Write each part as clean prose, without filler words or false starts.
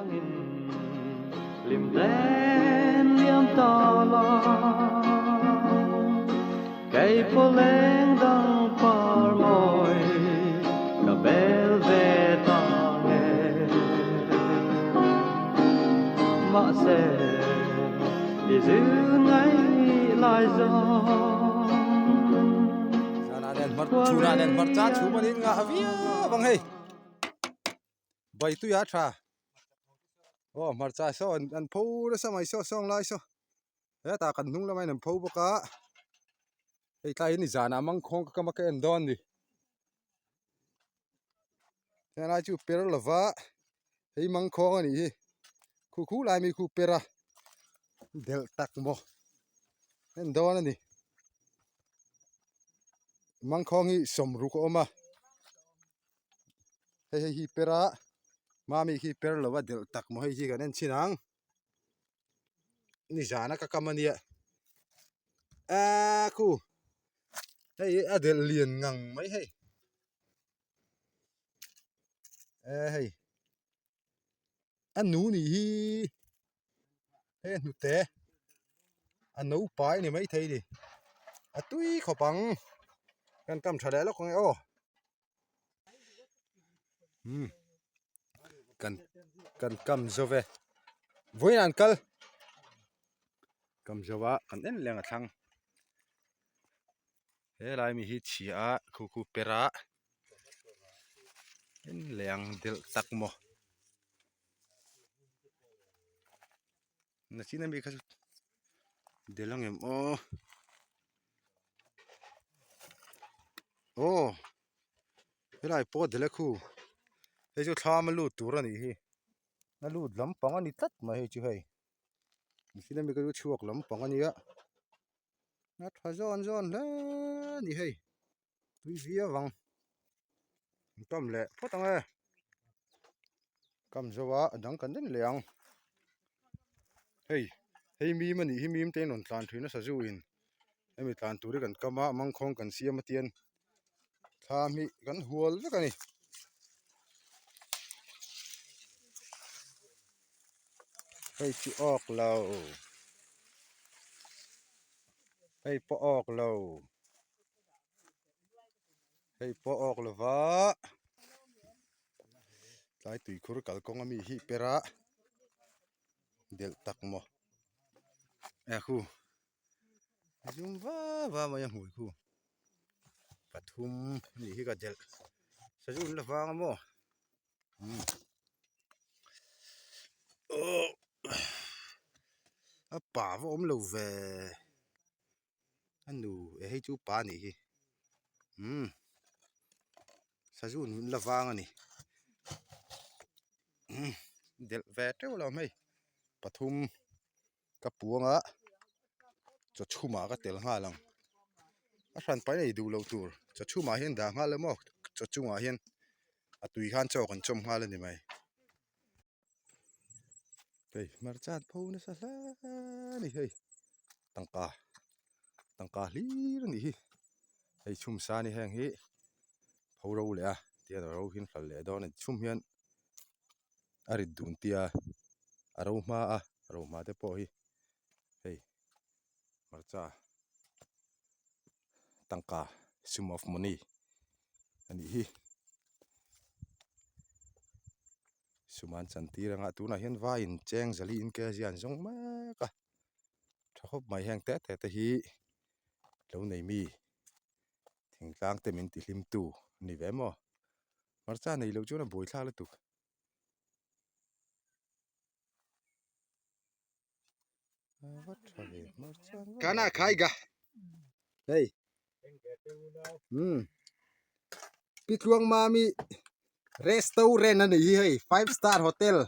angin hlim ten liam ta la kei pawh leng dang par mawi ka bel ve ta nge mahse i zir ngai lai zawng Zana nen hmar chhuna nen hmarcha chhum anin nga viau ang hei. Bai tui a tha. Aw hmarcha saw an an pho nasa mai saw sawng lai saw. Hetah kan hnung lamah hian an pho bawk a. Hei tlai hi ni zanah mangkhawng ka kam a ka en dawn a ni. Helai chu per lova hei mangkhawng a nih hi. Khu khu lai mi khu per a delh tak maw en dawn a ni. Mangkhawng hi sawmruk a awm a. Hei hei hi per a mami khi per lo a delh tak maw hei hi kan en chhin ang nizan a ka kam ania aaa khu hei hi a delh lian ngang mai hei e hei a nu nih hi hei a hnute a no pai a ni maithei a ni a tui khawp ang kan kam tha leh lawk ang e aw. Umm kan kan kam zo ve vawiin an kal kam zo a kan en leng a thlang helai mi hi chhia a khu khu per a en leh ang delh tak maw nachin ami kha chu delh ang em aw aw helai pawh delh a khu hei chu thlam a lut tur a nih hi a lut lampang a ni tlat mai hei chu hei mihring ami kha chu chhuak lampang a nia a tha zawn zawn hle a ni hei tui viau ang an kam leh phawt ang e kam zo a a dang kan den leh ang hei hei mim a nih hi mim te in rawn tlan thin a sazu in hemi tlan tur hi kan kam a mangkhawng kan siam a tian thla hmih kan hual vek a ni. Hei chu awk lo hei pawh awk lo. Hei pawh awk lova tlai tuikhur kalkawng ami hi per a delh tak maw e khu a zum va va mai a hmui khu pathum anih hi ka delh sazu an la vang a maw umm aww a pa va awm lo ve. A nu e hei chu pa anih hi umm sazu nun la vang a ni umm delh ve teuh lo hmei pathum ka puang a chaw chhumah ka tel nghal ang a hran pai nei duh loh tur chaw chhumah hian dah nghal emaw chaw chungah hian a tui khan chaw kan chawm nghal a ni mai. Hei hmarcha an pho nasa hle a ni hei tangka tangka hlir a nih hi hei chhum sa a ni heng hi pho ro leh a tihian a ro hi an hralh leh dawn a ni chhum hian a rit dun tia a ro hma a ro hma te pawh hi hei hmarcha tangka sum of money a nih hi. Suman chantir anga tunah hian vaiin cheng zali in ke zia an zawng mek a tha khawp mai heng te te te hi lo nei mi thingtlang te min ti hlim tu a ni ve maw hmarcha nei loh chuan a buaithlak lutuk. Kana khai ga hei um pi tluang mami restaurant a ni hi hei five star hotel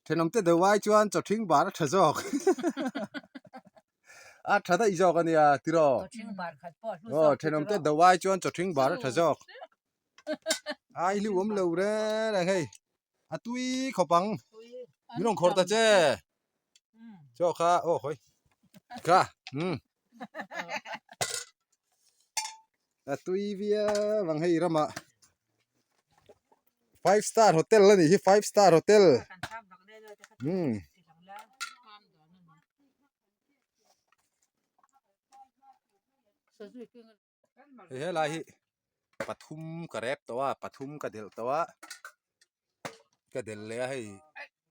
thenawm te deuh ai chuan chaw thing bar a tha zawk a tha daih zawk a nia tiraw aw thenawm te deuh ai chuan chaw thing bar a tha zawk ai hliu awm lo reng reng hei a tui khawp ang min rawn khawrh ta che chaw kha aw hawi kha um a tui viau ang hei ramah five star hotel a nih hi five star hotel. Umm. Hei helai hi pathum ka rep tawh a pathum ka delh tawh a ka delh leh a hei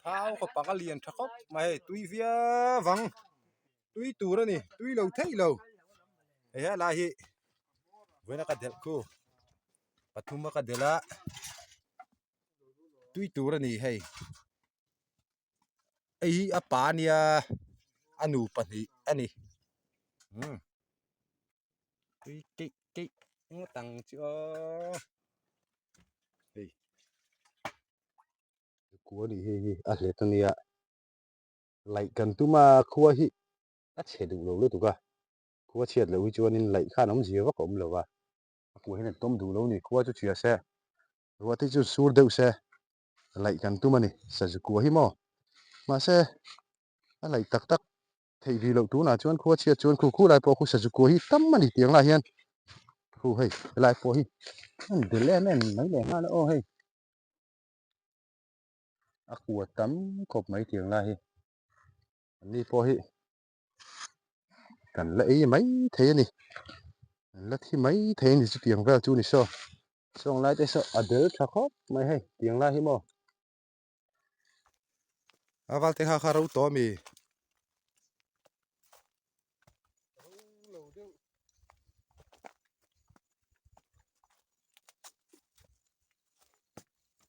thau ka panga lian tha khawp mai hei tui viau ang tui tur a ni tui lo theih lo hei helai hi vawiin a ka delh khu pathum a ka delh a tui tur a ni hei. Hei hi a pa ania a nu pahnih a ni umm tui keih keih ngawt ang chu aw hei kua nih hei hi a hlet ania laih kan tum a khua hi a chhe duh lo lutuk a khua chhiat loh hi chuanin laih khan awmzia vak a awm lo va a kua hian an tawm duh lo a ni khua chu chhia se ruah te chu sur deuh se. Laih kan tum a ni sazu kua hi maw mahse a laih tak tak theih rih loh tunah chuan khua chhiat chuan khu khu lai pawh khu sazu kua hi tam a ni tiang lai hian khu hei helai pawh hi an bel em em mai leh nghal a aw hei a kua tam khawp mai tiang lai hi an ni pawh hi kan la ei mai thei a ni kan la thi mai thei a ni chutiang vel chu ni saw sawng lai te saw a bel tha khawp mai hei tiang lai hi maw a val te kha kha ro tawh a mi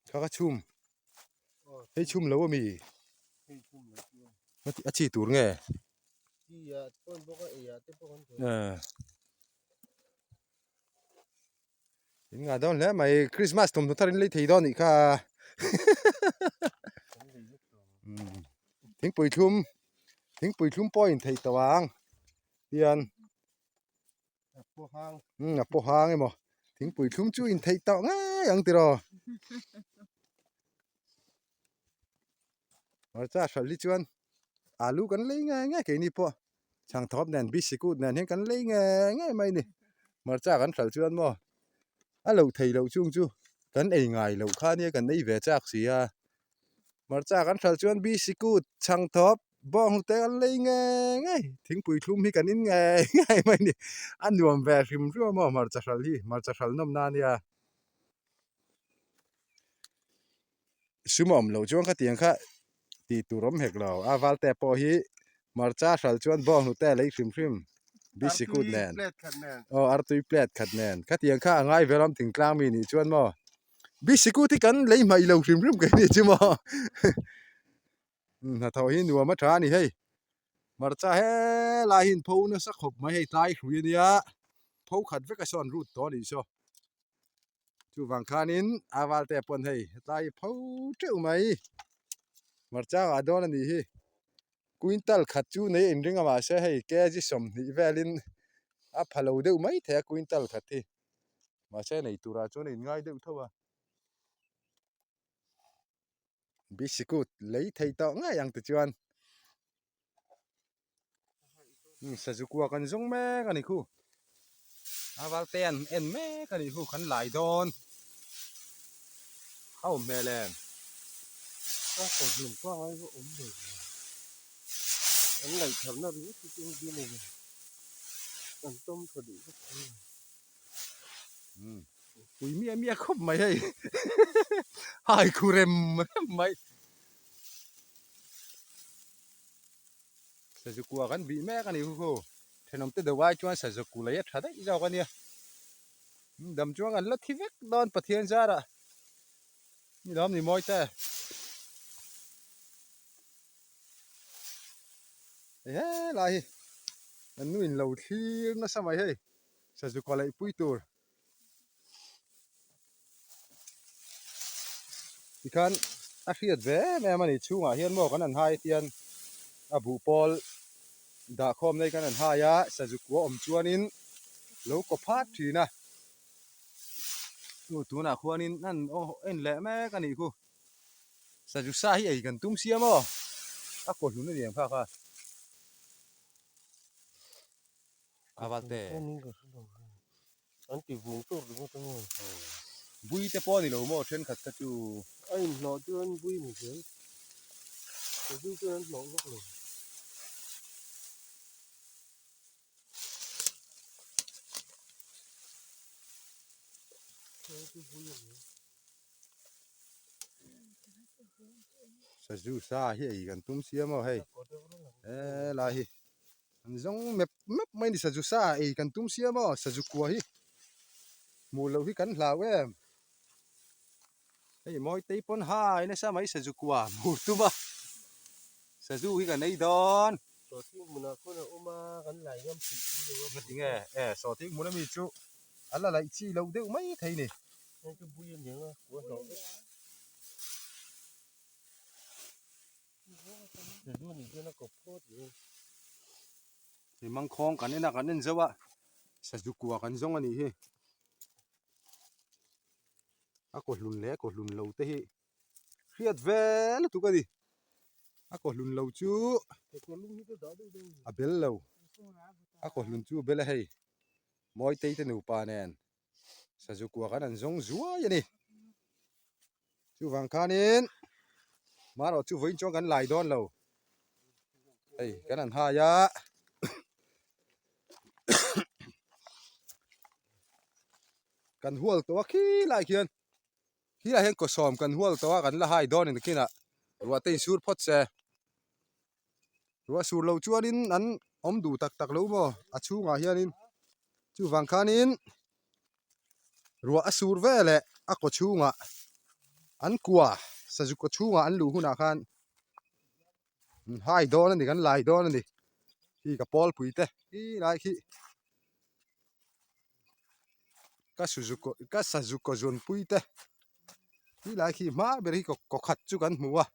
kha kha chhum hei chhum lo a mi a chi tur nge in ngah dawn hle mai Christmas thawmhnaw thar in lei thei dawn anih kha thingpui thlum thingpui thlum pawh a intheih tawh ang hian a paw hang emaw thingpui thlum chu intheih tawh ngei ang tiraw hmarcha hralh hi chuan alu kan lei ngei ngei keini pawh chhangthawp nen bisikut nen hian kan lei ngei ngei mai a ni hmarcha kan hralh chuan maw a loh theih loh chung chu kan ei ngai loh kha nia kan ei ve chak si a hmarcha kan hralh chuan bisikut chhangthawp bawng hnute kan lei ngei ngei thingpui thlum hi kan in ngei ngei mai a ni a nuam ve hrim hrim a maw hmarcha hralh hi hmarcha hralh nawm na ania sum a awm loh chuan khatiang kha tih tur awm hek lo a valte pawh hi hmarcha hralh chuan bawng hnute a lei hrim hrim bisikut nen aw artui plate khat nen khatiang kha a ngai vel awm thingtlang mi nih chuan maw bisikut hi kan lei hmaih lo hrim hrim keini chu maw. Hnathawh hi nuam a tha a ni hei hmarcha helai hi in pho nasa khawp mai hei tlai hrui ania pho khat vek a sawn rut tawh a nih saw chuvang khanin a val te pawn hei tlai hi pho teuh mai hmarcha ah dawn a nih hi quintal khat chu nei a inring a mahse hei kg 20 velin a pha lo deuh mai thei a quintal khat hi mahse nei turah chuan a inngai deuh tho a. Bisikut lei thei tawh ngei ang tichuan sazu kua kan zawng mek a ni khu a valte an en mek a ni khu kan lai dawn a awm hmel em a kawt hlum pangai va awm ve an ngaihthar na ringawt hi chu engtin nge an tawm tha duh vek thei Pui miah miah khawp mai hei hai khu rem rem mai sazu kua kan bih mek a ni khu khu thenawm te deuh ai chuan sazu ku lei a tha daih zawk a nia dam chuan kan la thi vek dawn Pathian zarah ni lawm ni mawi te hei helai hi kan nu in lo thlir nasa mai hei. Sazu kaw laih pui tur tikhan a hriat ve em em a ni chhungah hian maw kan han hai tian a buh pawl dah khawm nei kan han hai a sazu kua awm chuanin lo kaw phat thin a chu tunah khuanin an en leh mek a nih khu sazu sa hi ei kan tum sia maw a kaw hlun a ni ang kha kha. A val te. An ti vung tur ringawt a nge. Bui te pawh a ni lo maw thenkhat kha chu. A inhlawh chuan bui ni zel. Sazu chuan an hnawh vak lo. Sazu sa hi ei kan tum sia maw hei helai hi an zawng mep mep mai a ni sazu sa ei kan tum sia maw sazu kua hi hmuh loh hi kan hlau em hei mawi tei pawn hai nasa mai sazu kua hmuh tum a sazu hi kan ei dawn. Sawhthing hmunah khawn a awm a kan lai ngam tih si lo a. Ngatinge e sawhthing hmun ami chu a la laih chi lo deuh mai thei ni. Hei chu bui a niang a kua hnawh vek. Sazu nih chuan a kawp phawt zel. Hei mangkhawng kan en a kan en zauh a sazu kua kan zawng a nih hi. A kaw hlun leh a kaw hlun lo te hi hriat ve lutuk a ni. A kaw hlun lo chu a bel lo a kaw hlun chu a bel a hei Mawitei te nupa nen sazu kua khan an zawng zuai a ni. Chuvang khanin marawh chu vawiin chuan kan lai dawn lo hei kan han hai a. Kan hual tawh a khilai khian khilai hian kaw sawm kan hual tawh a kan la hai dawn in kinah ruah te insur phawt se ruah sur lo chuanin an awm duh tak tak lo maw a chhungah hianin chuvang khanin ruah a sur veleh a kaw chhungah an kua sazu kaw chhungah an luh hunah khan hai dawn a ni kan lai dawn a ni khi ka pawl pui te khi lai khi ka suzu ka sazu kaw zawn pui te khi lai khi hma ber hi kaw khat chu kan hmu a.